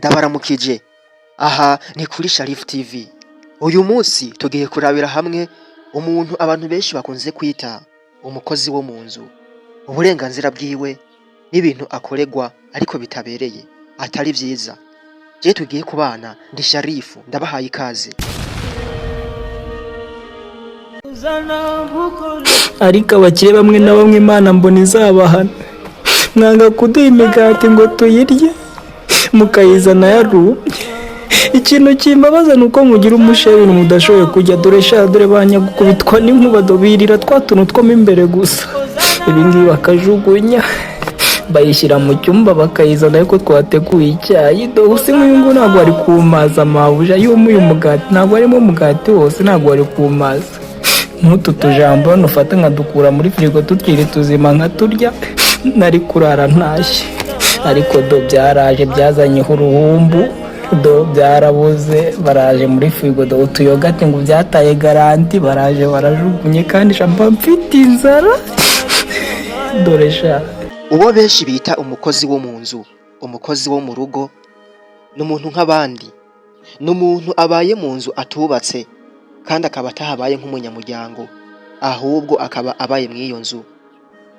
Ndabaramukije, aha ni kuri Sharif TV. Uyu munsi tugiye kurabira hamwe umuntu abantu benshi bakunze kwita umukozi wo mu nzu, uburenganzira bwiwe n'ibintu akorerwa ariko bitabereye, atari vyiza. Je tugiye kubana ndi Sharifu, ndabahaye ikaze. Ariko abakire bamwe na bamwe Imana mbona izabahana. Mwanga kuduha imigati ngo tuyirye, mukayizana yarumye. Ikintu kimbabaza ni uko mugira umusheru mudashoboye kujya. Dore sha, dore ba nyagukubitwa n'inkuba, birira twa tuntu two mo imbere gusa, ibi ngibi bakajugunya, bayishyira mu cyumba bakayizana ariko twateguye icyayi. Dore usi nk'uyu nguyu ntabwo wari kumaza mabuja yumuye umugati, ntabwo harimo umugati wose, ntabwo wari kumaza. Nk'utu tujambo nufata nkadukura muri firigo tukiri tuzima nkaturya, nari kurara ntashye. Ariko do byaraje, byazanyeho uruhumbu, do byarabuze. Baraje muri firigo, do utuyogati ngo byataye garantie, baraje barajugunye, kandi mba mfite inzara. Dore sha. Uwo benshi bita umukozi wo mu nzu, umukozi wo mu rugo, ni umuntu nk'abandi. Ni umuntu abaye mu nzu atubatse kandi akaba atahabaye nk'umunyamuryango, ahubwo akaba abaye mw'iyo nzu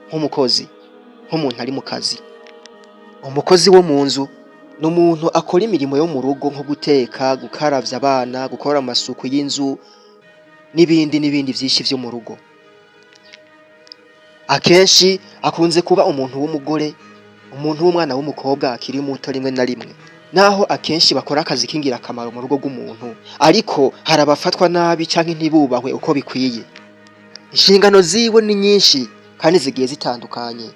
nk'umukozi, nk'umuntu ari mu kazi. Umukozi wo mu nzu ni umuntu akora imirimo yo mu rugo nko guteka, gukaravya abana, gukora amasuku y'inzu n'ibindi n'ibindi vyinshi vyo mu rugo. Akenshi akunze kuba umuntu w'umugore, umuntu w'umwana w'umukobwa akiri muto rimwe na rimwe. Naho akenshi bakora akazi k'ingirakamaro mu rugo rw'umuntu, ariko hari abafatwa nabi canke ntibubahwe uko bikwiye. Inshingano ziwe ni nyinshi kandi zigiye zitandukanye.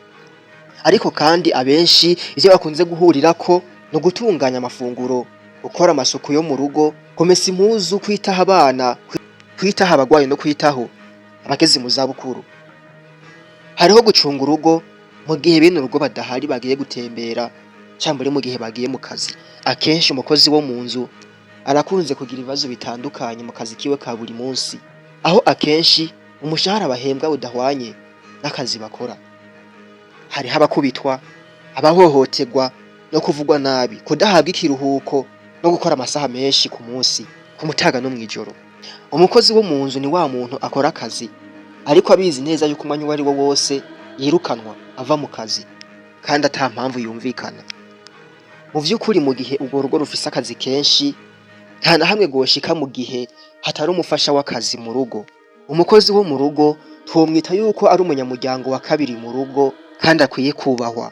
Ariko kandi abenshi ivyo bakunze guhurirako ni ugutunganya amafunguro, gukora amasuku yo mu rugo, kumesa impuzu, kwitaho abana, kwitaho abagwayi no kwitaho abageze mu zabukuru. Hariho gucunga urugo mu gihe bene urugo badahari, bagiye gutembera canke mu gihe bagiye mu kazi. Akenshi umukozi wo mu nzu arakunze kugira ibibazo bitandukanye mu kazi kiwe ka buri munsi, aho akenshi umushahara bahembwa udahwanye n'akazi bakora. Hariho abakubitwa, abahohoterwa no kuvugwa nabi, kudahabwa ikiruhuko no gukora amasaha menshi ku munsi, ku mutaga no mw'ijoro. Umukozi wo mu nzu ni wa muntu akora akazi ariko abizi neza yuko umwanya uwo ari wo wose yirukanwa, ava mu kazi kandi ata mpamvu yumvikana. Mu vy'ukuri, mu gihe urwo rugo rufise akazi kenshi, nta na hamwe rwoshika mu gihe hatari umufasha w'akazi mu rugo. Umukozi wo mu rugo twomwita yuko ari umunyamuryango wa kabiri mu rugo kandi akwiye kubahwa.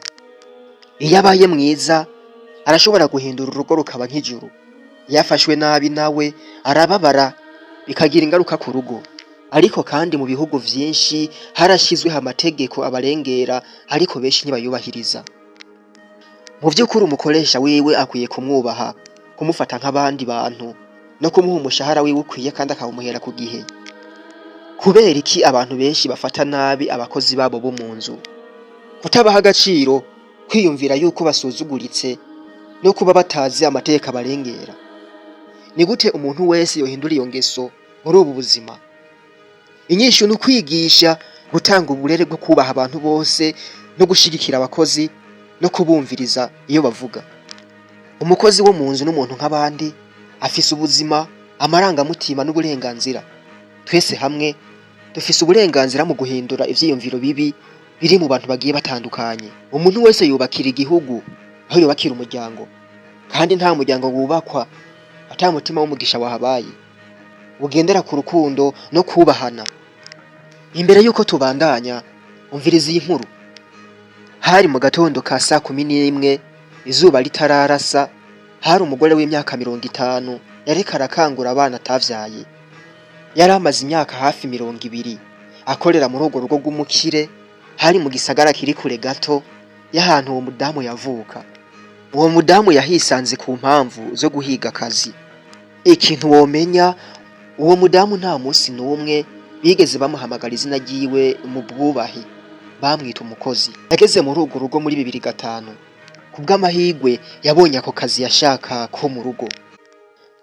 Iyo abaye mwiza arashobora guhindura urugo rukaba nk'ijuru. Iyo afashwe nabi nawe arababara, bikagira ingaruka ku rugo. Ariko kandi mu bihugu vyinshi harashizweho amategeko abarengera, ariko benshi ntibayubahiriza. Mu vy'ukuri, umukoresha wiwe akwiye kumwubaha, kumufata nk'abandi bantu no kumuha umushahara wiwe ukwiye kandi akawumuhera ku gihe. Kubera iki abantu benshi bafata nabi abakozi babo bo mu nzu? Kutabaha agaciro, kwiyumvira yuko basuzuguritse no kuba batazi amategeko abarengera. Ni gute umuntu wese yohindura iyo ngeso muri ubu buzima? Inyishu ni ukwigisha, gutanga uburere bwo kubaha abantu bose no gushigikira abakozi no kubumviriza iyo bavuga. Umukozi wo mu nzu n'umuntu nk'abandi, afise ubuzima, amarangamutima n'uburenganzira. Twese hamwe dufise uburenganzira mu guhindura ivyiyumviro bibi biri mu bantu bagiye batandukanye. Umuntu wese yubakira igihugu aho yubakira umuryango, kandi nta muryango wubakwa ata mutima w'umugisha wahabaye, ugendera ku rukundo no kubahana. Imbere yuko tubandanya, umviriza iyi nkuru. Hari mu gatondo ka saa 11, izuba ritararasa. Hari umugore w'imyaka 50 yariko arakangura abana atavyaye. Yari amaze imyaka hafi 20 akorera muri urwo rugo rw'umukire. Hari mu gisagara kiri kure gato y'ahantu uwo mudamu yavuka. Uwo mudamu yahisanze ku mpamvu zo guhiga akazi. Ikintu womenya, uwo mudamu nta munsi n'umwe bigeze bamuhamagara izina ryiwe mu bwubahe, bamwita umukozi. Yageze muri urwo rugo muri 2005. Kubw'amahirwe yabonye ako kazi yashaka ko mu rugo.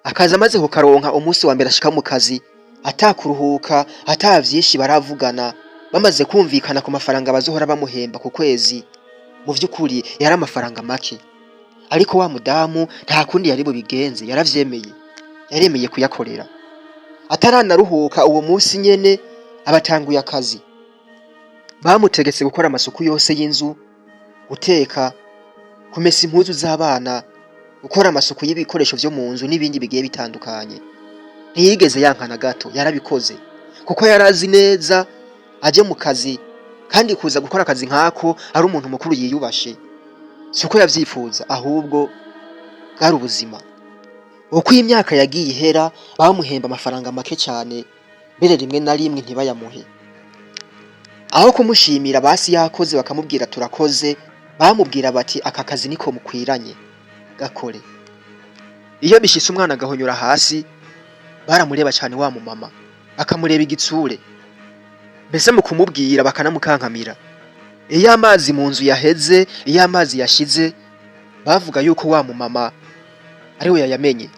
Akazi amaze kukaronka, umunsi wa mbere ashika mu kazi, atakuruhuka, ata vyinshi baravugana, bamaze kumvikana ku mafaranga bazohora bamuhemba ku kwezi. Mu vy'ukuri yari amafaranga make. Ariko wa mudamu nta kundi yari bubigenze, yaravyemeye, yaremeye kuyakorera. Ataranaruhuka uwo munsi nyene abatanguye akazi. Bamutegetse gukora amasuku yose y'inzu, guteka, kumesa impuzu z'abana, gukora amasuku y'ibikoresho vyo mu nzu n'ibindi bigiye bitandukanye. Ntiyigeze yanka na gato, yarabikoze kuko yarazi neza aje mu kazi, kandi kuza gukora akazi nk'ako ari umuntu mukuru yiyubashe, si uko yavyifuza, ahubwo bwari ubuzima. Uko imyaka yagiye ihera, bamuhemba amafaranga make cane, mbere rimwe na rimwe ntibayamuhe. Aho kumushimira basi yakoze bakamubwira turakoze, bamubwira bati aka kazi niko mukwiranye, gakore. Iyo bishitse umwana agahonyora hasi, baramureba cane wa mumama, bakamureba igitsure, mbese mu kumubwira bakanamukankamira. Iyo amazi mu nzu yaheze, iyo amazi yashize, bavuga yuko wa mumama ariwe yayamenye.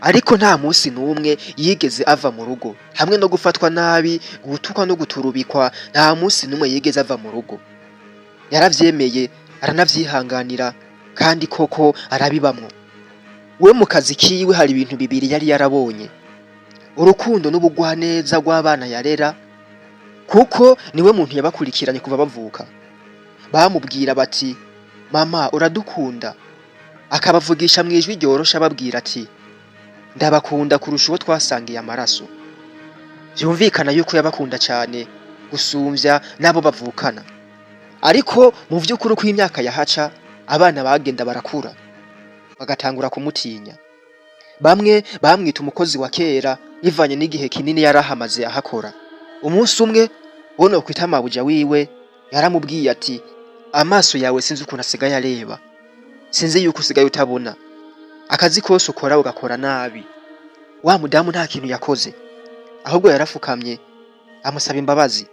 Ariko nta munsi n'umwe yigeze ava mu rugo. Hamwe no gufatwa nabi, gutukwa no guturubikwa, nta munsi n'umwe yigeze ava mu rugo. Yaravyemeye, aranavyihanganira, kandi koko arabibamwo. We mu kazi kiwe hari ibintu bibiri yari yarabonye: urukundo n'ubugwaneza rw'abana yarera, kuko niwe muntu yabakurikiranye kuva bavuka. Bamubwira bati mama uradukunda, akabavugisha mw'ijwi ryoroshe ababwira ati ndabakunda kurusha uwo twasangiye amaraso. Vyumvikana yuko yabakunda cane gusumvya n'abo bavukana. Ariko mu vy'ukuri uko imyaka yahaca, abana bagenda barakura bagatangura kumutinya. Bamwe bamwita umukozi wa kera bivanye n'igihe kinini yari ahamaze ahakora. Umunsi umwe uwo nokwita mabuja wiwe yaramubwiye ati amaso yawe sinzi ukuntu asigaye areba, sinzi yuko usigaye utabona, akazi kose ukora ugakora nabi. Wa mudamu nta kintu yakoze, ahubwo yarafukamye amusaba imbabazi,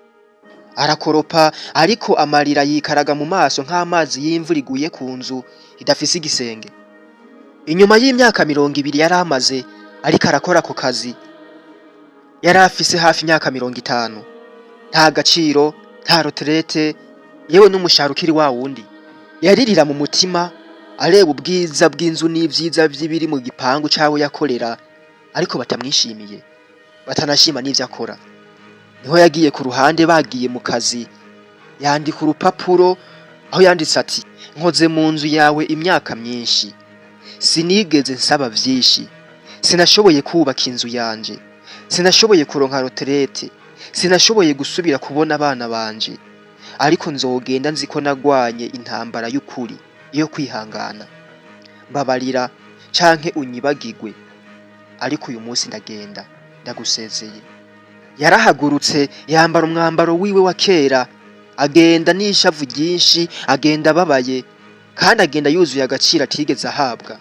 arakoropa, ariko amarira yikaraga mu maso nk'amazi y'imvura iguye ku nzu idafise igisenge. Inyuma y'imyaka 20 yari amaze ariko arakora ako kazi, yari afise hafi imyaka 50, nta gaciro, nta retraite, yewe n'umushahara ukiri wa wundi. Yaririra mu mutima areba ubwiza bw'inzu n'ivyiza vy'ibiri mu gipangu c'aho yakorera, ariko batamwishimiye, batanashima n'ivyo akora. Niho yagiye ku ruhande bagiye mu kazi, yandika urupapuro aho yanditse ati nkoze mu nzu yawe imyaka myinshi, sinigeze nsaba vyinshi, sinashoboye kubaka inzu yanje, sinashoboye kuronka retraite, sinashoboye gusubira kubona abana banje, ariko nzogenda nzi ko nagwanye intambara y'ukuri yo kwihangana. Mbabarira canke unyibagirwe, ariko uyu munsi ndagenda ndagusezeye. Yarahagurutse yambara umwambaro wiwe wa kera, agenda n'ishavu ryinshi, agenda ababaye, kandi agenda yuzuye agaciro atigeze ahabwa.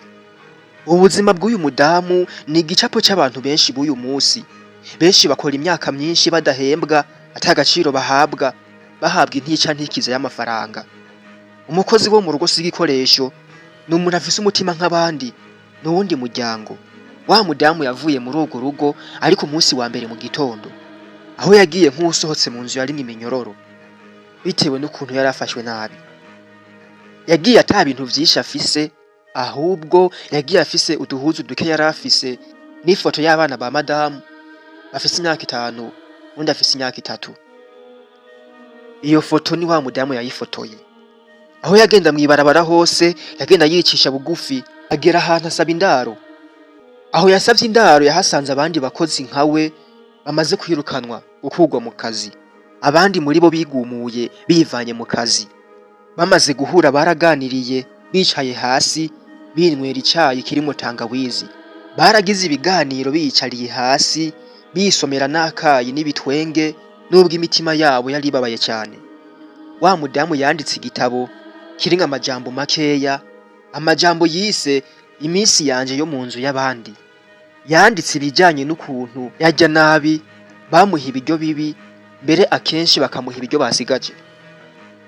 Ubuzima bw'uyu mudamu ni igicapo c'abantu benshi b'uyu munsi. Benshi bakora imyaka myinshi badahembwa, ata gaciro bahabwa, bahabwa intica ntikize y'amafaranga. Umukozi wo mu rugo si igikoresho, ni umuntu afise umutima nk'abandi, ni uwundi muryango. Wa mudamu yavuye muri urwo rugo ariko umunsi wa mbere mu gitondo, aho yagiye nk'uwusohotse mu nzu yarimwo iminyororo, bitewe n'ukuntu yari afashwe nabi. Yagiye ata bintu vyinshi afise, ahubwo yagiye afise uduhuzu duke yari afise n'ifoto y'abana ba madamu bafise imyaka 5, uwundi afise imyaka 3. Iyo foto ni wa mudamu yayifotoye. Aho yagenda mw'ibarabara hose yagenda yicisha bugufi, agera ahantu asaba indaro. Aho yasavye indaro yahasanze abandi bakozi nkawe bamaze kwirukanwa, gukurwa mu kazi. Abandi muri bo bigumuye bivanye mu kazi. Bamaze guhura baraganiriye bicaye hasi binywera icayi kirimwo tangawizi. Baragize ibiganiro biyicariye hasi bisomera n'akayi n'ibitwenge, nubwo imitima yabo yari ibabaye cane. Wa mudamu yanditse igitabo kirimwo amajambo makeya, amajambo yise iminsi yanje yo mu nzu y'abandi. Yanditse ibijanye n'ukuntu yarya nabi, bamuha ibiryo bibi, mbere akenshi bakamuha ibiryo basigaje.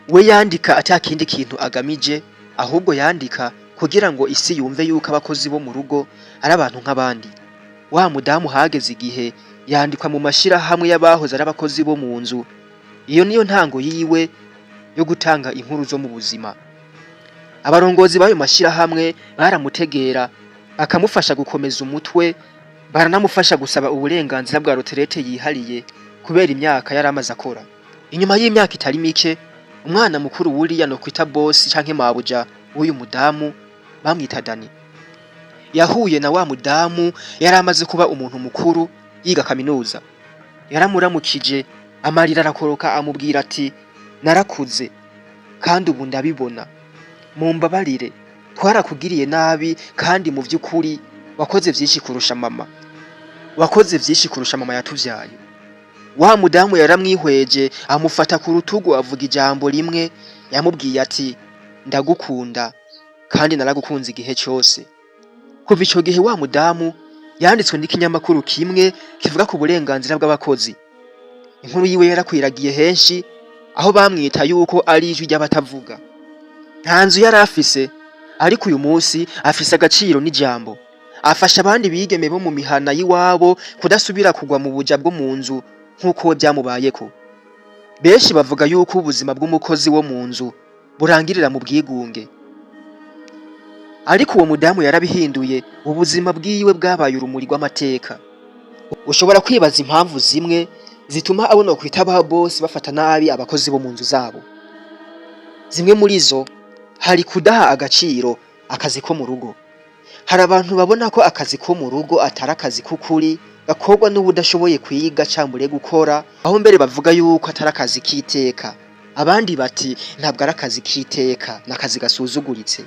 We yandika ata kindi kintu agamije, ahubwo yandika kugira ngo isi yumve yuko abakozi bo mu rugo ari abantu nk'abandi. Wa mudamu hageze igihe yandikwa mu mashirahamwe y'abahoze ari abakozi bo mu nzu. Iyo niyo ntango yiwe yo gutanga inkuru zo mu buzima. Abarongozi b'ayo mashirahamwe baramutegera, bakamufasha gukomeza umutwe, baranamufasha gusaba uburenganzira bwa retraite yihariye kubera imyaka yari amaze akora. Inyuma y'imyaka itari mike, umwana mukuru wuriya no kwita boss canke mabuja w'uyu mudamu bamwita Dani, yahuye na wa mudamu yari amaze kuba umuntu mukuru yiga kaminuza. Yaramuramukije, amarira arakoroka, amubwira ati: "Narakuze kandi ubu ndabibona, mumbabarire, twarakugiriye nabi kandi mu vy'ukuri wakoze vyinshi kurusha mama, wakoze vyinshi kurusha mama yatuvyaye." Wa mudamu yaramwihweje, amufata ku rutugu, avuga ijambo rimwe. Yamubwiye ati: "Ndagukunda kandi naragukunze igihe cyose." Kuva ico gihe, wa mudamu yanditswe n'ikinyamakuru kimwe kivuga ku burenganzira bw'abakozi. Inkuru yiwe yarakwiragiye henshi, aho bamwita yuko ari ijwi ry'abatavuga. Nta nzu yari afise, ariko uyu munsi afise agaciro n'ijambo. Afasha abandi bigeme bo mu mihana y'iwabo kudasubira kugwa mu buja bwo mu nzu nk'uko we byamubayeko. Benshi bavuga yuko ubuzima bw'umukozi wo mu nzu burangirira mu bwigunge, ariko uwo mudamu yarabihinduye. Ubuzima bwiwe bwabaye urumuri rw'amateka. Ushobora kwibaza impamvu zimwe zituma abo nokwita ba boss bafata nabi abakozi bo mu nzu zabo. Zimwe muri zo, hari kudaha agaciro akazi ko mu rugo. Hari abantu babona ko akazi ko mu rugo atari akazi k'ukuri, gakorwa n'uwudashoboye kwiga cambure gukora, aho mbere bavuga yuko atari akazi k'iteka. Abandi bati: "Ntabwo ari akazi k'iteka, ni akazi gasuzuguritse."